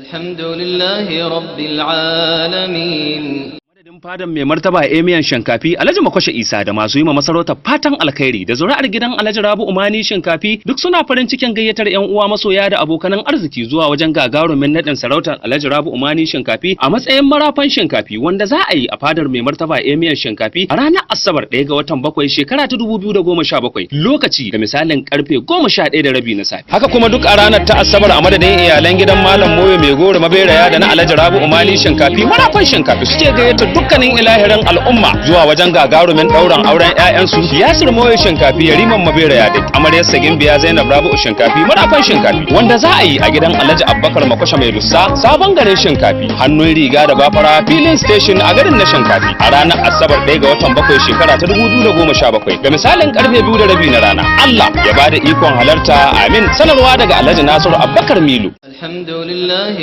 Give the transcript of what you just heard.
الحمد لله رب العالمين. Madadin fadan mai martaba Emiyan Shinkafi Alhaji Makwashe Isa da masu yi ma masarautar fatan alkhairi da zuri'ar gidan Alhaji Rabu Umani Shinkafi duk suna farin cikin gayyatar yan uwa, masoya da abokanan arziki zuwa wajen gagarumin nadin sarautar Alhaji Rabu Umani Shinkafi a matsayin marafan Shinkafi, wanda za a yi a fadar mai martaba Emiyan Shinkafi a ranar Asabar 1 ga watan 7, shekara ta 2017, lokaci da misalin karfe 11:30 na safe. Haka kuma duk a ranar ta Asabar, a madadin iyalan gidan Malam Moyo Mai Goro Maberaya da na Alhaji Rabu Umani Shinkafi marafan Shinkafi, suke gayyatar dukkanin ilahirin al'umma zuwa wajen gagarumin ɗaurin auren 'ya'yansu Yasir Moyo Shinkafi Yariman Maberaya da amaryar Gimbiya Zainab Rabu'u Shinkafi marafan Shinkafi, wanda za a yi a gidan Alhaji Abubakar Makwashe Mai Dussa, sabon garin Shinkafi, hannun riga da Bafara filling station a garin na Shinkafi, a ranar Asabar 1 ga watan 7, shekara ta 2017, da misalin karfe 2:30 na rana. Allah ya bada ikon halarta, amin. Sanarwa daga Alhaji Nasiru Abubakar Milu. الحمد لله.